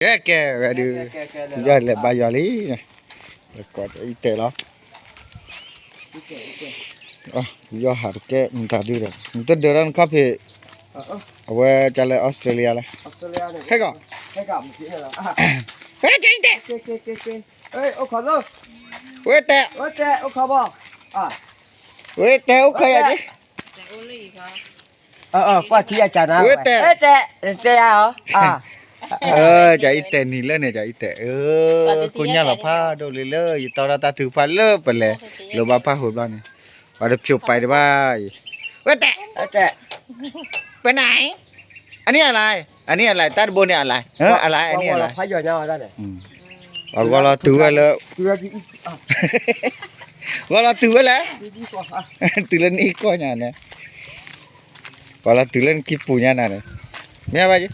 ကဲကဲဝဲဒုး, ယလဲၤဘါယွၤလံ, လဲၤကိးအံၤတဲာ်လီၤ, ယဟးတကဲမတၤဒုဒီး နတဒၢးဒီးနခီၣ်ဖံး, အဝဲကလဲၤအီစထြ့လယါလဲၣ်, ဟဲကီး, ဟဲကီး, ဟဲကီးတဲာ်, ဝဲတဲာ်, ဝဲတဲာ်အိၣ်ခိးယၤက့, ကွၢ်ထံအကနၤ, ဝဲတဲာ်, တဲယၤအီၤ, ကအံၤတဲာ်နံၤလၢန့ၣ် ကအံၤတဲာ်, ကိညၢ်လီၤဖးဒိၣ်လံလၢ ယတီထီၣ်တၢ်ထုကဖၣ်လၢပလဲၤလိာ်ဘၣ်ဖးဃုာ်ဘျီန့ၣ်, ပှၤတဖျိးပာ်တဘၣ်အံၤ, ဝဲတဲာ်, ပနၤအံၤ, အနံၣ်အလါ, အနံၣ်အလါ တၢ်တဘိန့ၣ်အလါ, အလါ, အနံၣ်အလါ, ပှၤဂီၤလီၤတုၤဝဲလၢ ဂီၤလီၤတုၤဝဲလဲၣ်, တုၤလၢနအံၤကီၢ်ညါန့ၣ်, ပှၤလီၤတုၤလၢနကံၢ်ပူၤညါနၤန့ၣ်, မ့ၢ်ဘၣ်ယဲ,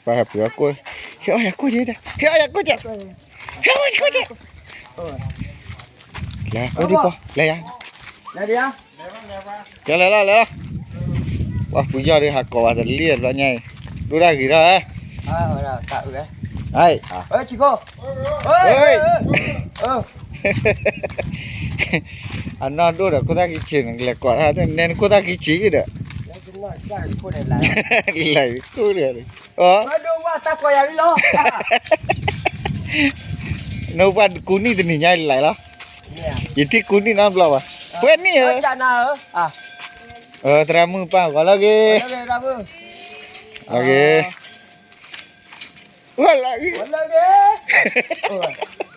ပၢ်ဟဲပှ့ၤအီၣ်ကိၣ်, ဟဲအီၣ်ယၤကိၣ်က့, ဟဲအီၣ်ယၤကိၣ်က့, ဟဲအီၣ်ယၤကိၣ်က့, လဲၤ, အိၣ်ဒံးပီ, လဲၤယၤ, ကလဲၤလီၤ လဲၤလီၤ, ပှၤပူၤယီၢ်ဒီးဟးကိးဝဲတလံၣ်ဘျီညါအံၤ, ဒိၣ်ဒၣ်ဂ့ၤထီၣ်, အနီၢ်ဒိၣ်ဒီးခိၣ်သၣ်ခံဆံးန့ၣ် လဲၤကိးတၢ် နဲနခိၣ်သၣ်ခံဆံးဒီး, လဲၤခိၣ်ဒီး, နပှၤကူနံၣ်တနံၤညါလဲၤလီၤ, ယထံၣ်ကူနံၣ်နီတဘျီဘၣ်, ဝဲနံၣ်ဧၢ, သရၣ်မုၣ်ပၢ်ဂီၤလၢဂ့ၤ, ဂီၤလၢဂ့ၤ, ဂီၤလၢဂ့ၤ, ဂီၤလၢ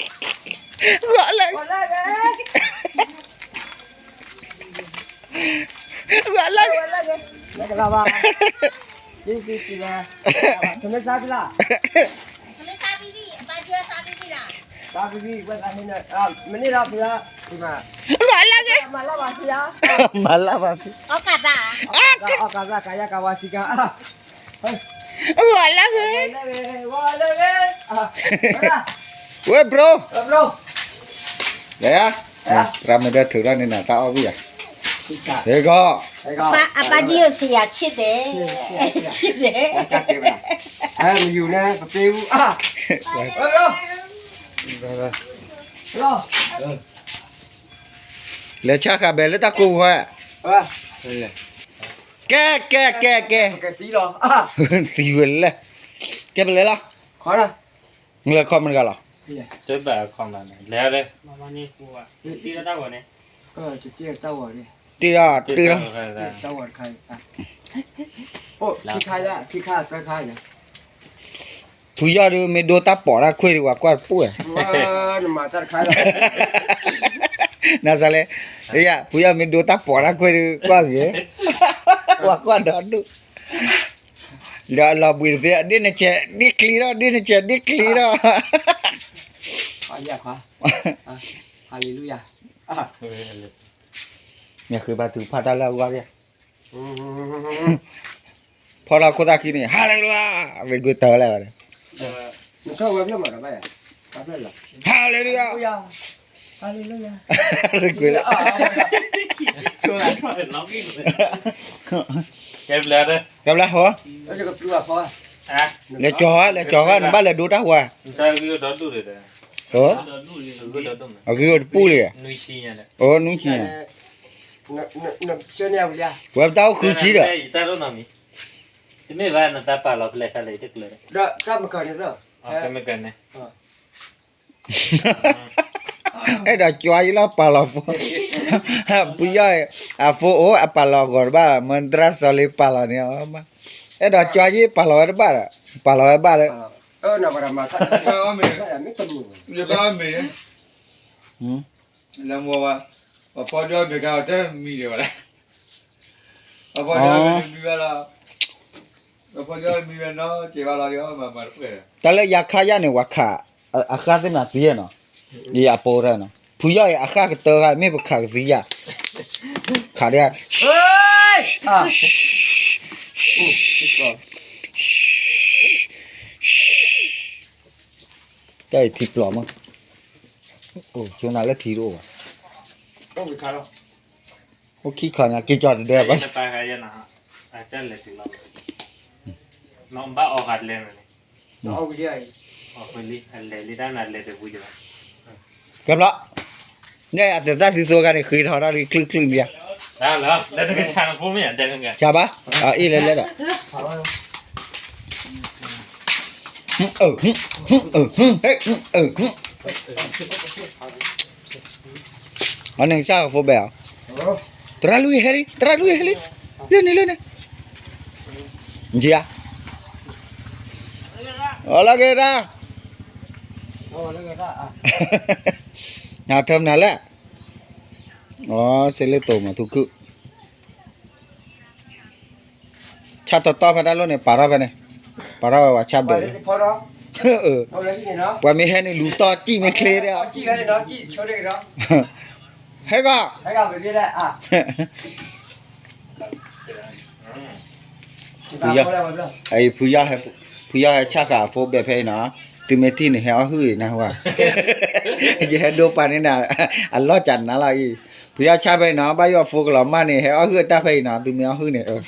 ဂ့ၤ, ဂီၤလၢဂ့ၤ, မၤလၢဘၣ်ဖံး, ဂီၤလၢဂ့ၤ, ဝဲ bro, လဲၤယၤ, ရၤမတၤထုးထီၣ်န့ၣ်နၤတၢ်အီၣ်ဝံၣ်ယၤ, ဟဲကီး, အပၢ်ဒ်အီၤစံးယၤဆံးဒဲး, ဆံးဒဲး, မယူၤန့ၣ် ပပ့ၤအူအါ, လဲၤဆါဃာ်ဘဲလၢတၢ်ကိးဝဲ, ကဲ ကဲ ကဲ ကဲ, သံဝဲလဲၣ်, ကဲပလဲၤလီၤ, နလဲၤခီမတၤတဂၤလီၤ, တဘၣ်ခီမန့ၣ်, လဲၤ, တ့ထီၣ်, တ့ထီၣ်, ဖုယီၢ်ဒုးမ့ၢ်ဒိတၢ်ပိာ်တၢ်ခွဲးဒုး ပှၤကွၢ်တပူၤဝဲ, နစးလဲၣ်, ဖုယီၢ်မ့ၢ်ဒိတၢ်ပိာ်တၢ်ခွဲးဒုး ကွၢ်ဂ့ၤ, ပှၤကွၢ်ဒီဒူၣ်, ဒီးလီၤဘှံးတသ့, ဒ်နကဲးဒ်ချံထီၣ်, ဒ်နကဲးဒ်ချံထီၣ်, ဟါလ့လူယၤ, မ့ၢ်ဃ့ဘါထုကဖၣ်တၢ်လၢအဂီၢ်, ဖီၣ်လီၤခိၣ်သၣ်ခံန့ၣ် ဟါလ့လူယၤ, ရ့ကွံာ်တၢ်လၢဝဲ, ဟါလ့လူယၤ, ရ့ကွံာ်လၢ, ကဲဘျါဟီ, လဲၤကၠီၤ, လဲၤကၠီၤ, နဘၣ်လဲၤဒိတၢ်ဟူ, အဂ့ၢ်အိၣ်တပူၤလံ, အိၣ်နွံဆံ, ဝဲပတၢ်အိၣ်ဃုဆံဒီး, တမ့ၢ်ဘၣ်နသးပာ်လီၤဖဲလဲၣ်ဖဲလဲၣ်တကျၢၤ, အဲၣ်ဒိးကွၢ်ယလီၤပာ်လီၤဖိ, ဖုယီၢ်, အဖိအိၣ်အပာ်လီၤအဂီၢ်တဘၣ်, မၢနသရၣ်စီၤလ့ပာ်လီၤန့ၣ်, အဲၣ်ဒိးကွၢ်ယပာ်လီၤဝဲတဘၣ်ဒီး, ပာ်လီၤဝဲဘၣ်ဒီး, တၢ်လၢယခါယၤန့ၣ် ဝၤခး, အဃၣ်သ့ၣ်နၤသံနီၤ, ယအပိာ်တၢ်နီၤ, ဖုယီၢ်အံၤအဃၣ်ကတၢၢ်ဂၤ မ့ၢ်ပခးကသံယၤ, ခးဒၣ်, တၢ်အံၤထံပျီမး, အိၣ်ဆိနၤလၢထံတအိၣ်ဘၣ်, အိၣ်ခံခါန့ၣ် က့ၤကၠီတဒၢဘၣ်, အတၢ်လဲၤတုၤလီၤ, နီၢ်ဘၣ်အီၤဃးလဲၤနၤန့ၣ်, အီၣ်ဝံၤလံ, အီၣ်ဝံၤလံ အလဲၤလံတၢ်နၤလဲၤတပူၤယဘၣ်, ကဲဘျီ, န့ၣ်အသးသၣ်သံသိခါန့ၣ် ဃ့ထီၣ်တၢ်လံ ချုၣ်ချုၣ်လံဧါ, လၢတကဆါနဖိမ့ၢ်ဧါ, ဆါဘၣ်, အအ့ၣ်လဲၤလဲၤဒီး အန့ၣ်ကစၢ်ကဖိဘဲဧါ, သရၣ်လွံၢ်ဟဲလံ သရၣ်လွံၢ်ဟဲလံ, လၢန့ၣ်လၢန့ၣ်, ယၤ, အလီၤက့ၤတၢ်, နထၢမနုၤလဲၣ်, အစ့လ့တိၢ်မၤထူခုၣ် ဆၣ်တီတီဖဲတၢ်လီၢ်န့ၣ် ပာ်ထီၣ်ဖဲန့ၣ်, ပာ်ထီၣ်ဝဲပှၤဆၣ်ဘဲၣ်လံ, ပှၤမ့ၢ်ဟဲန့ၣ်လူၤတီၢ်စံၣ်မ့ၢ်ချ့ဒီး, ဟဲကီၢ်, ဖုယီၢ်, ဖုယီၢ်ဟဲဆၣ်ဃာ်အဖိဘဲၣ်ဖဲအံၤနီၤ, သုမ့ၢ်ထံၣ်န့ၣ်ဟဲအီၣ်ဟုၣ်အံၤနၢ်ဟူဧါ, ယဟဲဒိပာ်န့ၢ်နၤ, အလီၢ်ကနၤလီၤအံၤ, ဖုယီၢ်ဆၣ်ဖဲအံၤနီၤ ဘၣ်ယိၣ်အဖိကလီၤမၢ်န့ၣ် ဟဲအီၣ်ဟုၣ်အတၢ်ဖဲအံၤနီၤ သုမ့ၢ်အီၣ်ဟုၣ်န့ၣ်,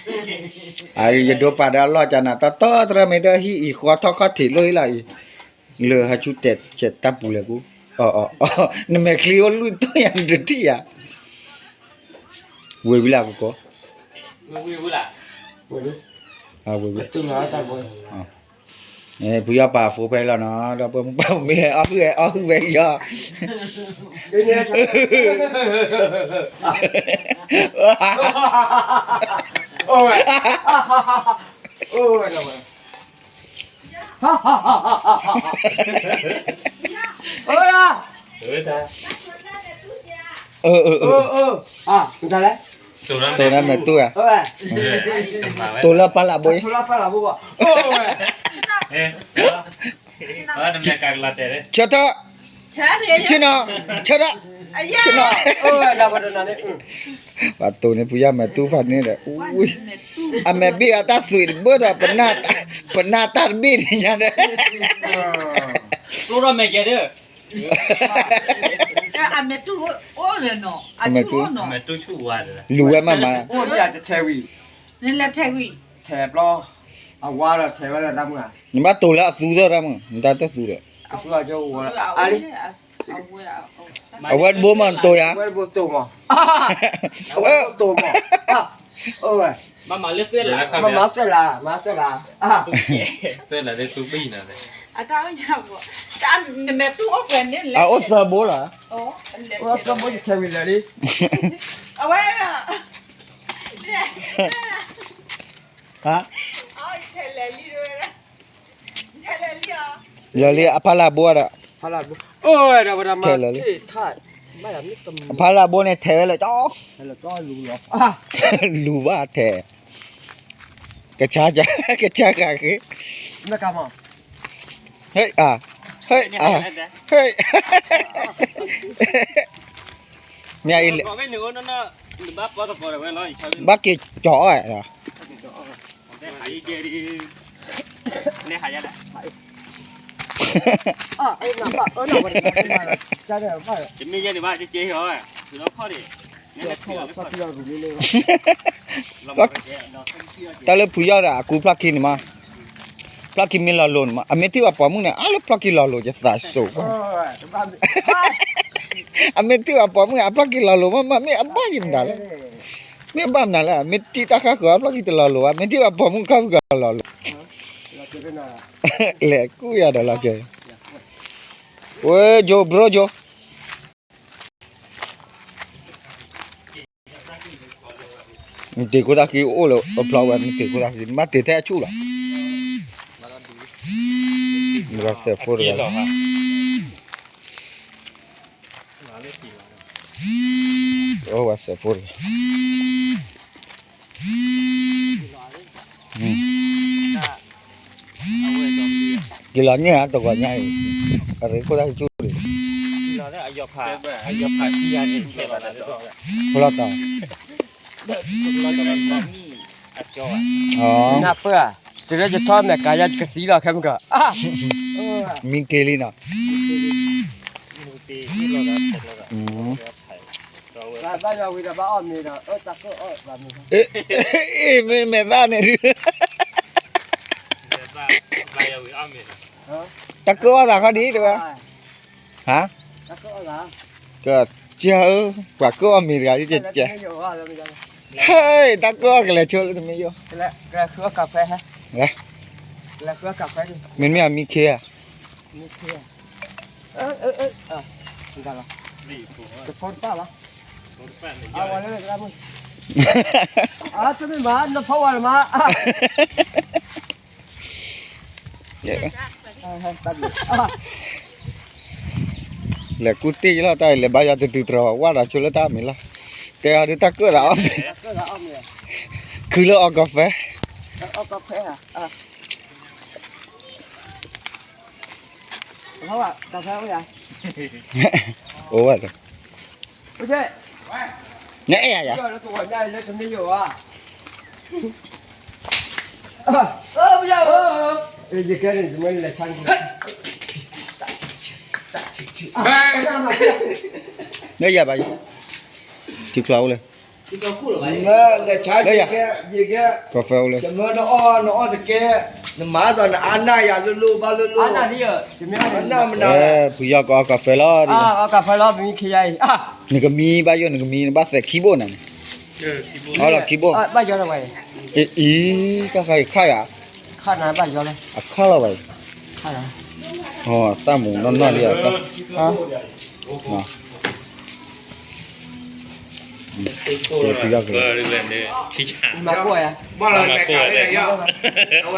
ယဒိပာ်ဒီးအလီၢ်ကနၤ တီတီသရၣ်မ့ၢ်ဒၢဟံၣ်အံၤ ဃီထီၣ်ခီၣ်ထံးလိၣ်ဟံၣ်လီၤအံၤ, လၢဟဲဆူတဲာ်တၢ်ပူၤလဲၤကူ, နမဲာ်ချံအိၣ်လွံၢ်တီၢ်ယၤနတထံၣ်ယၤ, ဝံၤဝံၤလၢအကကီ, ဝံၤဝံၤ, ဖုယီၢ်ပာ်အဖိဖဲလီၤနီၤ ဒီးပှၤမုၢ်ပှၢ်မ့ၢ်ဟဲအီၣ်ဟုၣ်ဟဲအီၣ်ဟုၣ်ဖဲအံၤလီၤ, တိၢ်နမဲာ်တူၢ်ဧါ, တိၢ်လၢပၢ်လၢ်ဘိအံၤ, ဆၢထၢၣ်, ဆၢနီၤ, ဆၢထၢၣ်, ဆၢနီၤ, ပှၤတိၢ်န့ၣ် ဖုယီၢ်မဲာ်တူၢ်ဖးန့ၣ်ဒီး, အမဲာ်ဘ့ၣ်အတၢ်သွံၣ်တဘၣ်ဒီး, ပနၢ်တၢ်တဘ့ၣ်န့ၣ်ညါဒီး, ကျိဒီးမဲာ်ကဲဒီး, အမဲာ်တူၢ်အိၣ်လၢနီၤ, လူၤဝဲမးမး, နလဲၤထဲးဝံၤ, ထဲးဘျီ, အဝါဒီးထဲးဝဲလၢတၢ်မုၢ်ဧါ, နဘၣ်တိၢ်လၢအသူသၢတၢ်မုၢ် နတၢ်တသူဒီး, အဝဲတဘိမး နတိၢ်ယၤ, အဝဲတဘိတိၢ်မး, အဝဲတဘိတိၢ်မး, မၤမၤလၢသၢလါ, မၤမၤသၢလါ, မၤသၢလါ, သၢလါလၢတူၢ်ဘံၣ်နၤ, နမဲာ်တူၢ်အိၣ်ပှဲၤန့ၣ်လဲၣ်, အိၣ်သၢဘိလီၤ, အိၣ်သၢဘိယထဲးဝံၤလၢာ်လံ, အဝဲ ဟါ, လဲၤလံအဖီလာ်ဘိဒီး, ထဲးလၢာ်လံ, အဖီလာ်ဘိန့ၣ်ထဲးဝဲလၢာ်, လူၤဘၣ်ထဲး, ကဆါ, ကဆါဃာ်ဃ့, ဟဲအါ, ဟဲအါ, ဟဲ, မ့ၢ်အံၤ, ဘၣ်က့ၤကၠီၤအီၣ်, တၢ်လၢဖုယီၢ်ဒီး အကူဖျီၣ်ခံန့ၣ်မး, ဖျီၣ်ခံမ့ၢ်လီၤလိၤန့ၣ်မး, အမ့ၢ်ထံၣ်ဘၣ်ပိာ်မုၣ်န့ၣ် အါလၢဖျီၣ်ခံလီၤလိၤ ယသးစိၤဘၣ်, အမ့ၢ်ထံၣ်ဘၣ်ပိာ်မုၣ်န့ၣ် အဖျီၣ်ခံလီၤလိၤမး မ့ၢ်အဘၣ်ယမတၤလဲၣ်, မ့ၢ်အဘၣ်မနုၤလဲၣ်, မ့ၢ်ထံၣ်တၢ်ဃၣ်ဃၢၤ အဖျီၣ်ခံတလီၤလိၤဘၣ်, မ့ၢ်ထံၣ်ဘၣ်ပိာ်မုၣ်ခၣ်ဃၢၤကလီၤလိၤ, လဲၤကူၣ်ယၤဒီးလီၤကဲ, ဝဲ ယိၤ ဘြိ ယိၤ နတ့ၢ်ခိၣ်သၣ်ဃံအိၣ်လၢအဖျီဝဲ နတ့ၢ်ခိၣ်သၣ်ဃံ နဘၣ်တ့ၢ်ထဲအဆူၣ်လီၤ, နဘၣ်စဲးဖိတဂၤ, အိၣ်ဝဲစဲးဖိတဂၤ, က့ၤလီၤန့ၢ်ဧါ တဂီၤညါအံၤ, အရ့ခိၣ်သၣ်ကဆူၣ်လံ, ဖိလီၤတီၤ, နၢ်ပၢၢ်ဧါ, တုၤလၢယထီၣ်မဲာ်ကၤယၤ ယကသံလီၤခဲမုၢ်ကီး, မံက့ၤလံနီၤ, ဘၣ်ယွၤဝံၤဒီးဘၣ်အီၣ်မ့ၤဒီး အၢ တၢ်ကၢၣ်အီၣ်သးမ့ၤ, အ့ မ့ၢ်မဲာ်သၣ်န့ၣ်ဒုး, တၢ်ကၢၣ်အီၣ်သးခီဒ်တဲဝဲ, ဟါ, ကၢ်ဧၢ, ပှၤကၢၣ်အီၣ်မ့ၤတဂၤ, ဟဲ, တၢ်ကၢၣ်အီၣ်ကလဲၤဆိလၢတမ့ၢ်ယိၣ်, လဲၤ, မ့မ့ၢ်အမံခ့ဧါ, တမ့ၢ်မး နဖီဝါလၢမး, လဲၤကူတ့ၢ်ယလီၤတၢ်အံၤ လဲၤဘါယွၤတတုၤတြီၤဝဲဒီးဆိလၢတၢ်မ့ၤလီၤ, ကဲအီၤဒုးတၢ်ကၢၣ်သးအီၣ်မ့ၤ, ခုလၢအီကီၢ်ဖဲ, အိၣ်ဝဲ, နအဲၣ်ယၤယၤ, နအဲၣ်ယၤဘၣ်, ထံချီအိၣ်လၢ, လဲၤဆါယကဲ, ယကဲ, ကီၢ်ဖဲအိၣ်လၢ, ယကဲ, နမၤဒီးနအါနၢ်ယၤလိၤလိၤဘၣ်လိၤလိၤ, နမနၤ, ဖုယီၢ်ကအီကီၢ်ဖဲလီၤ, နကမံဘၣ်ယိၣ် နကမံ နဘၣ်သဲးခံဘိၣ်နၤန့ၣ်, အီလီၤခံဘိၣ်, အံၤ, တၢ်ခါအံၤခါယၤ, အခါလီၤဘၣ်အံၤ, တၢ်မူနီၢ်နီၢ်ဒ်, ဖုယီၢ်က, မၤကိၢ်ယၤ,